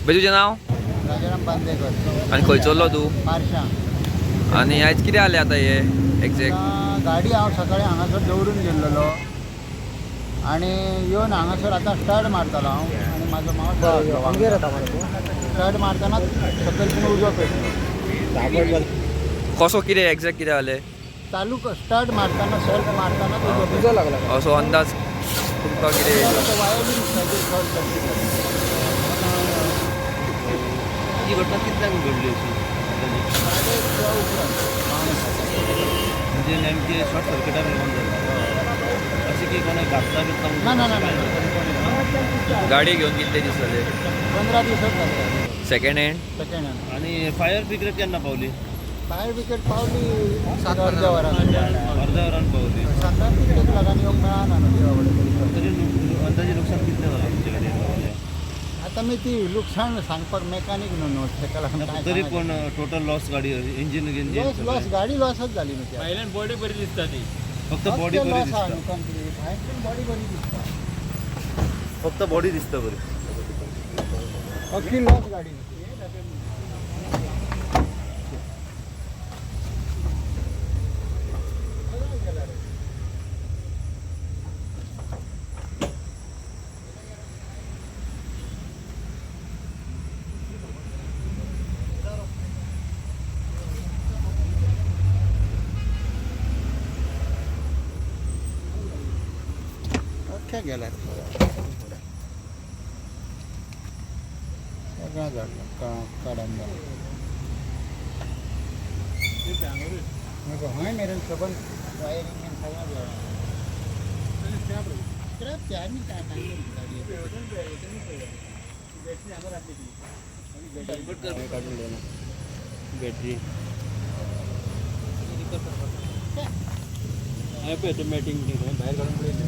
भाई तुजें नांव? राजाराम बांदेकर. आनी खंयचोलो तूं? पारशा. आनी आयज कितें जालें आतां हें एग्जॅक्ट? आतां गाडी हांव सकाळी हांगासर दवरून गेल्लेलो आनी येवन हांगासर आतां स्टार्ट मारतालो हांव आनी म्हाजो माव स्टार्ट मारतना सकयल उजो पेटलो. कसो कितें एग्जॅक्ट कितें जालें? चालू स्टार्ट मारतना सेल्फ मारतना उजो लागला. असो अंदाज तुमकां कितें? वायर बी शॉर्ट सर्कीट. ही घटना कितल्यांक घडली अशी? 6:30 उपरांत, 6:45. म्हणजे नेमके शॉर्ट सर्किटाक लागून जालें अशें की कोणाक घातला बितला? ना ना ना ना. गाडी घेवन कितले दीस जाले? 15 दिवसात झाले. Second hand? Second hand. आणि फायर ब्रिगेड केन्ना पावली? फायर ब्रिगेड पावली अर्ध्या वरान. अर्ध्या वरान पावली. 7-8 कितलेक लागून येवंक मेळना न्हू देवा कडेन. तरी अंदाजे नुकसान कितलें जालां तुमच्या गाडयेक? आतां मी ती लुकसाण सांगपाक मेकॅनीक न्हू न्हू तेका लागून काय तरी सांगपाक. पण टोटल लॉस गाडी इंजिन गिंजिन? लॉस लॉस गाडी लॉसच झाली न्हू ती. भायल्यान बॉडी बरी दिसता ती. फक्त बॉडी बरी लॉस आहा दिसता. न्हू कंप्लीट, भायल्यान बॉडी बरी दिसता. फक्त बॉडी दिसता बरी. अख्खी लॉस गाडी न्हू ती. अख्ख्या गेल्या, सगळं झाडलं काढून झालं. हय मेरेन सबंद वायरिंग बीन सगळें जालां. स्क्रॅप ते आनी काय सांगू. बॅटरी हांवें पळय ते मॅटींग भायर काडून पळयलें.